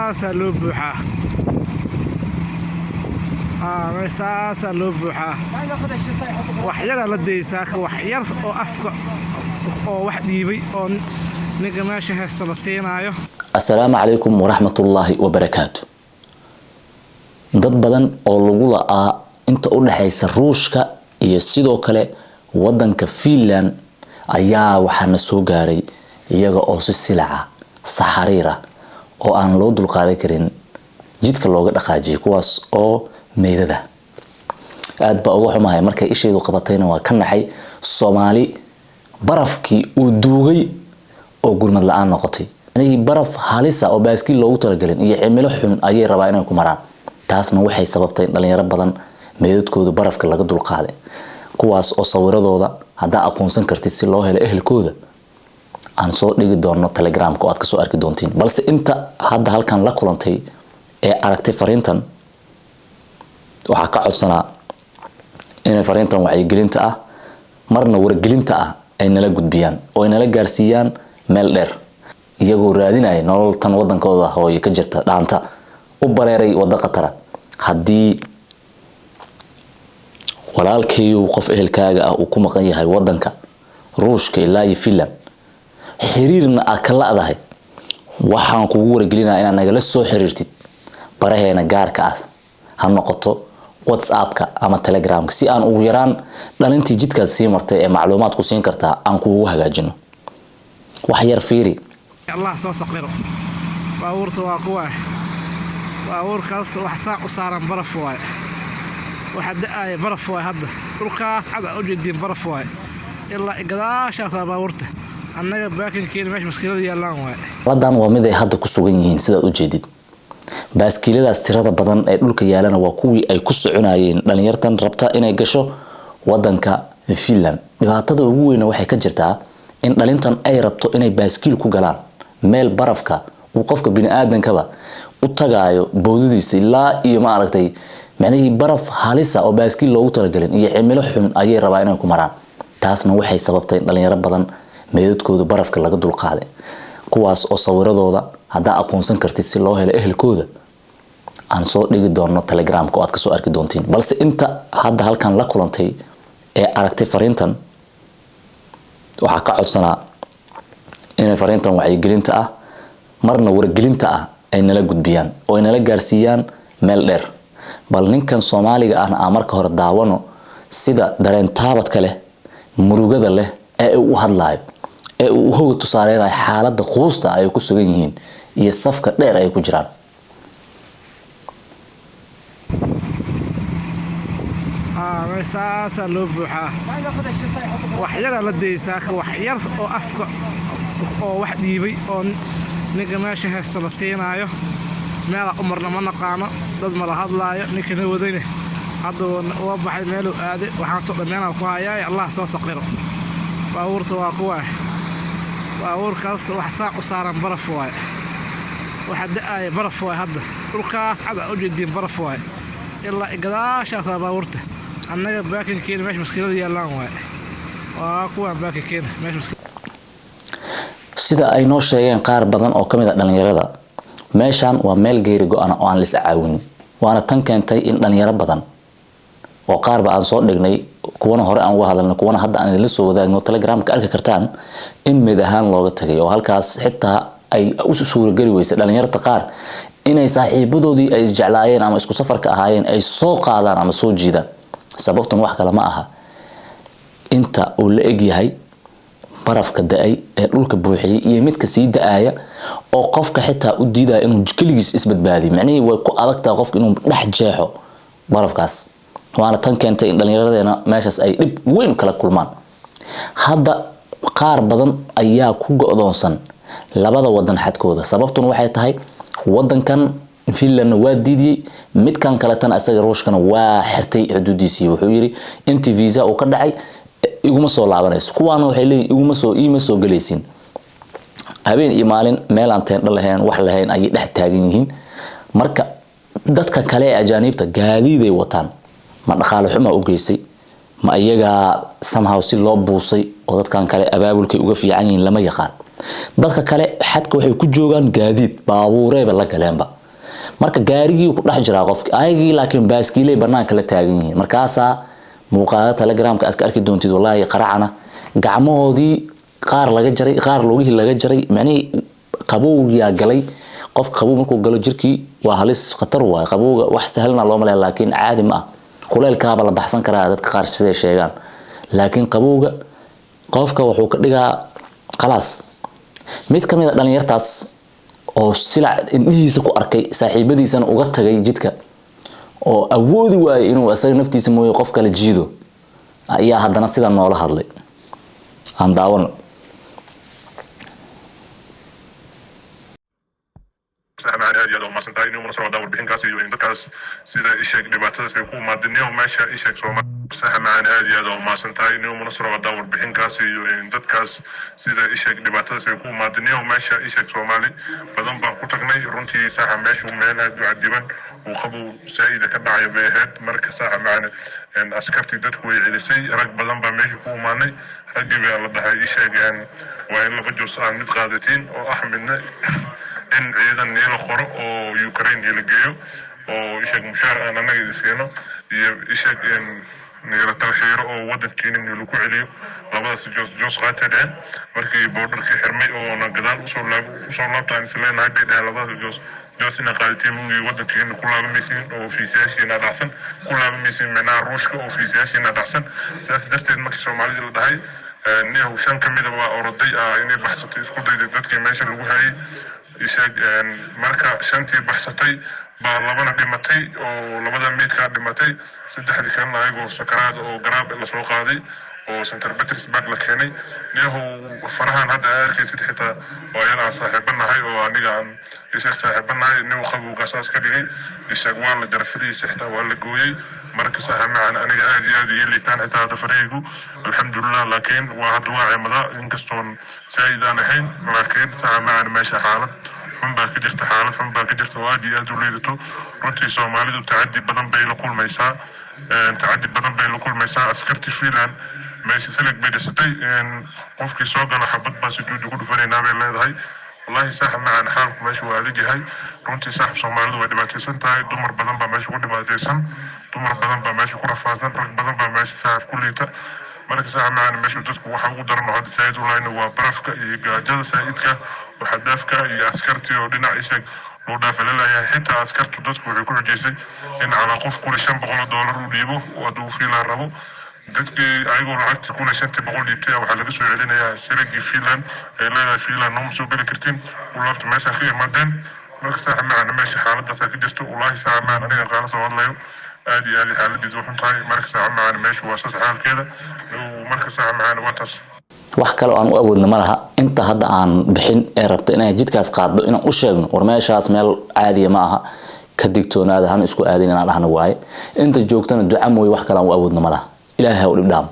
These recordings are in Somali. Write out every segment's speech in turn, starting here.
Saasaa loo buuxaa. Meeshaasaa loo buuxaa. Wax yaraa la deysaa, wax yar oo afka oo wax dhiibay oo ninka meesha haysta la siinaayo. Assalaamu calaykum waraxmatullaahi wabarakaatu. Dad badan oo lagu la'aa inta u dhexaysa Ruushka iyo sidoo kale wadanka Finland ayaa waxaana soo gaaray iyaga oo si silaca saxariir ah oo aan loo dulqaadan karin jidka looga dhaqaajiyay, kuwaas oo meydada aad baa uga xumahay. Markay ishaydu qabatayna waa ka naxay. Soomaali barafkii uu duugay oo gurmad la-aan noqotay, baraf halisa oo baaskiil loogu talagelin iyo cimilo xun ayay rabaa inay ku maraan. Taasna waxay sababtay in dhalinyaro badan meydadkooda barafka laga dulqaaday, kuwaas oo sawiradooda haddaa aqoonsan kartid si loo helo ehelkooda aan soo dhigi doono Telegramka oo aad kasoo arki doontiin. Balse inta hadda halkan la kulantay ee aragtay fariintan, waxaa ka codsanaa inay fariintan wacyigelinta ah, marna wargelinta ah, ay nala gudbiyaan oo ay nala gaarsiiyaan meel dheer, iyagoo raadinaya nolol tan wadankooda hooye ka jirta dhaanta, u bareeray wado khatara. Haddii walaalkayu qof ehelkaaga ah uu ku maqan yahay wadanka Ruushka ilaa iyo Finland, xiriirna aad ka la'dahay, waxaan kugu wargelinaya inaad nagala soo xiriirtid baraheena gaarka ah, ha noqoto WhatsAppka ama Telegramka, si aan ugu yaraan dhalintii jidkaas sii martay ee macluumaad ku siin kartaa aan kuugu hagaajino. Wax yar fiiri. Allah soo saqiro. Baabuurta waa kuwa baabuurkaas wax saa u saaran baraf waaye. Waxa da-aaya baraf waaye. Hadda dhulkaas cad aa ujeediin baraf waaye, ilaa gadaashaas waa baabuurta. Annaga baakinkeena meesha maskiilada yaallaan waaye. Xaaladan waa mid ay hadda ku sugan yihiin sidaad ujeedid. Baaskiiladaas tirada badan ee dhulka yaalana waa kuwii ay ku soconayeen dhalinyartan rabta inay gasho wadanka Finland. Dhibaatada ugu weyna waxay ka jirtaa in dhalintan ay rabto inay baaskiil ku galaan meel barafka uu qofka bini-aadankaba u tagaayo bowdadiisa ilaa iyo maaragtay, macnihii baraf halisa oo baaskiil loogu talagelin iyo cimilo xun ayay rabaa inay ku maraan. Taasna waxay sababtay in dhalinyaro badan meydadkooda barafka laga dulqaaday, kuwaas oo sawiradooda haddaa aqoonsan kartid si loo helo ehelkooda aan soo dhigi doono Telegramka oo aad kasoo arki doontiin. Balse inta hadda halkan la kulantay ee aragtay fariintan, waxaa ka codsanaa inay fariintan wacyigelinta ah, marna wargelinta ah, ay nala gudbiyaan oo ay nala gaarsiiyaan meel dheer. Bal ninkan Soomaaliga ahna aan marka hore daawano sida dareen taabadka leh, murugada leh ee uu u hadlaayo, ee uu hoga tusaaleynayo xaaladda quusta ay ku sugan yihiin iyo safka dheer ay ku jiraan. Meeshaasaa loo buuxaa. Wax yaraa la deysaa, wax yar oo afka oo wax dhiibay oo ninka meesha haysta la siinaayo. Meelaa u marna ma naqaano, dad mala hadlaayo. Ninkana wadayne hadda waa baxay, meeluu aaday. Waxaan soo dhameenaa ku hayaay. Allah soo saqiro. Baabuurta waa kuwa baabuurkaas wax saa u saaran baraf waaye. Waxa da-aaya baraf waaye. Hadda dhulkaas cad aa ujeediin baraf waaye, ilaa gadaashaas waa baabuurta. Annaga baakinkeena meesha maskiilada yaallaan waaye. Waa kuwa baakinkeena meesha. Sida ay noo sheegeen qaar badan oo kamid a dhalinyarada, meeshan waa meel geeri go-ana oo aan la is caawinin. Waana tan keentay in dhalinyaro badan oo qaarba aan soo dhignay, kuwana hore aan uga hadalnay, kuwana hadda aan idinla soo wadaagno Telegramka arki kartaan, in meed ahaan looga tagay oo halkaas xitaa ay u suurageli weysay dhalinyarta qaar inay saaxiibadoodii ay isjeclaayeen ama isku safarka ahaayeen ay soo qaadaan ama soo jiidaan. Sababtan wax kale ma aha, inta uu la egyahay barafka da-ay ee dhulka buuxiyey iyo midka sii da-aaya oo qofka xitaa u diidaya inuu keligiis isbadbaadiyo. Micnihii way ku adagtahay qofka inuu dhex jeexo barafkaas. Waana tan keentay in dhallinyaradeena meeshaas ay dhib weyn kala kulmaan. Hadda qaar badan ayaa ku go-doonsan labada wadan xadkooda. Sababtuna waxay tahay wadankan Finlandna waa diidiyey, midkan kaletana isaga Ruushkana waa xirtay xuduudiisii. Wuxuu yiri intii visa uu ka dhacay iguma soo laabanayso. Kuwaana waxay leeyihin iguma soo iima soo gelaysiin. Habeen iyo maalin meel aan teendho lahayn, wax lahayn ayay dhex taagan yihiin. Marka dadka kale ee ajaaniibta gaadiiday wataan, ma dhaqaale xumaa u geysay, ma iyagaa somehow si loo buusay oo dadkan kale abaabulkay uga fiican yihiin, lama yaqaan. Dadka kale xadka waxay ku joogaan gaadiid baabuureeba la galeenba. Marka gaarigii ku dhex jiraa qofki ayagii, laakiin baaskiilay banaanka la taagan yihiin. Markaasaa muuqaalo Telegramka aad ka arki doontid, wallaahi qaracana gacmahoodii qaar laga jaray, qaar lugihii laga jaray. Macnihii qabowgiyaa galay. Qof qabow markuu galo jirkii waa halis, khatar waay. Qabowga wax sahlana loo malaya, laakiin caadi ma ah. Kuleylkaaba la baxsan karaa dadka qaar siday sheegaan, laakiin qabowga qofka wuxuu ka dhigaa khalaas. Mid ka mid a dhalinyartaas oo silac indhihiisa ku arkay, saaxiibadiisana uga tagay jidka, oo awoodi waayay inuu isaga naftiisa mooyo qof kale jiido, ayaa haddana sida noola hadlay. Aan daawano. Saxmaan, aad iyo aad umahadsan tahay. Inuu socdaa warbixinkaas iyo in dadkaas sida isheeg dhibaatadaas ay ku imaadeen meesha isheeg Soomaali. Saxmaan, aad iyo aad umahadsan tahay. Inuu mana socdaa warbixinkaas iyo in dadkaas sida isheeg dhibaatadaas ay ku imaadeen meesha isheeg Soomaali badan baan ku tagnay. Runtii saxa meeshu meel aad u cadiban uu qabow saa'ida ka dhacayo bay ahayd. Marka saxa macane askartii dadku way celisay. Rag badan baa meesha ku imaanay. Raggii baa la dhahay isheeg waa in laba joos aan mid qaadatiin oo ah midna in ciidan niila qoro oo Ukraine niila geeyo oo isheeg mushaar aan annaga idin siino, iyo isheeg niila talxiiro oo wadankiina niila ku celiyo. Labadaas joos joos qaatay dheheen. Markii borderkii xirmay oona gadaal usoo laab usoo laabtaan isleenahay bay dheheen labadaas joos joos ina qaadatiin mugii wadankiina ku laabamaysiin oo fiisayaashiina dhacsan ku laabamaysiin, micnaha Ruushka oo fiisayaashiina dhacsan. Sidaas darteed markii Soomaalida la dhahay niyahu, shan ka mida waa oroday inay baxsatay isku dayday dadkii meesha lagu hayay isheeg. Marka shantii baxsatay baa labana dhimatay oo labada meydkaa dhimatay, saddexdii kalena ayagoo sakaraad oo garaab lasoo qaaday oo St. Petersburg la keenay. Niyahu farahan hadda aa arkaysid xitaa oo ayada aan saaxiibanahay oo aniga aan isheeg saaxiibanahay nin qabowga saas ka dhigay isheeg waa la jaray farihiisa, xitaa waa la gooyey. Marka saxa macan aniga aad iyo aad ii liitaan xitaa hadda farahaygu, alxamdulilah, laakiin waa hadda waa cimada inkastoon saa'id aan ahayn. Laakiin saxa macan meesha xaalad xun baa ka jirta, xaalad xun baa ka jirta oo aad iyo aad u liidato. Runtii Soomaalidu tacadi badan bay la kulmaysaa, tacadi badan bay la kulmaysaa. Askartii Finland meesha silig bay dhisatay. Qofkii soo gala xabad baa sujuud ugu dhufanaynaa bay leedahay. Wallahi saaxib macan xaalku meesha waa adag yahay. Runtii saaxib, Soomaalidu way dhibaataysan tahay. Dumar badan baa meesha ku dhibaataysan, dumar badan baa meesha ku rafaadsan, rag badan baa meesha saaxib ku liita. Marka saaxib macan meesha dadku waxa ugu daran oo hadda saa'id u lahayna waa barafka iyo gaajada saa'idka oo xadaafka iyo askartii oo dhinac isheeg loo dhaafalalayahay. Xitaa askartu dadku waxay ku xujaysay in calaa qof $1,500 uu dhiibo hadduu Finland rabo. Dadkii ayagoo lacagtii 1,500 dhiibtay waxaa laga soo celinayaa siragii Finland ay leedahay, Finland nooma soo geli kartiin, u laabta meesha ka imaadeen. Marka saaxib macan meesha xaaladaasaa ka jirto. Wallaahi saaxib macan aniga qaala soo hadlayo aad iyo aad xaaladiisu u xun tahay. Marka saaxib macan meesha waa saas xaalkeeda. Marka saaxib macan waa taas. Wax kale oo aan u awoodna ma laha. Inta hadda aan bixin ee rabta inay jidkaas qaaddo, inaan u sheegno war meeshaas meel caadiya ma aha, ka digtoonaada, hana isku aadin inaan dhahno waaye. Inta joogtana duca mooye wax kale aan u awoodna ma laha. Ilaahay ha u dhib dhaamo.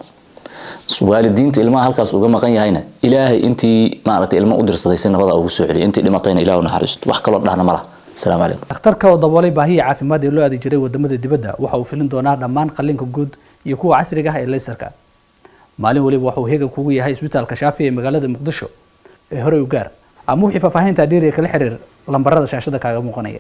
Waalidiinta ilmaha halkaas uga maqan yahayna Ilaahay intii maaragtay ilmo u dirsaday si nabada ugu soo celiyo, intii dhimatayna Ilaahu naxariisto. Wax kaloo dhahna ma laha. Asalaamu calaykum. Dhakhtarka oo daboolay baahiya caafimaad ee loo aadi jiray wadamada dibadda waxa uu filin doonaa dhammaan qalliinka guud iyo kuwa casriga ah ee laserka. Maalin waliba waxa uu heegan kugu yahay Isbitaalka Shaafi ee magaalada Muqdisho. Ee horey u gaar ama wixii faahfaahinta dheeriya kala xiriir lambarada shaashada kaaga muuqanaya.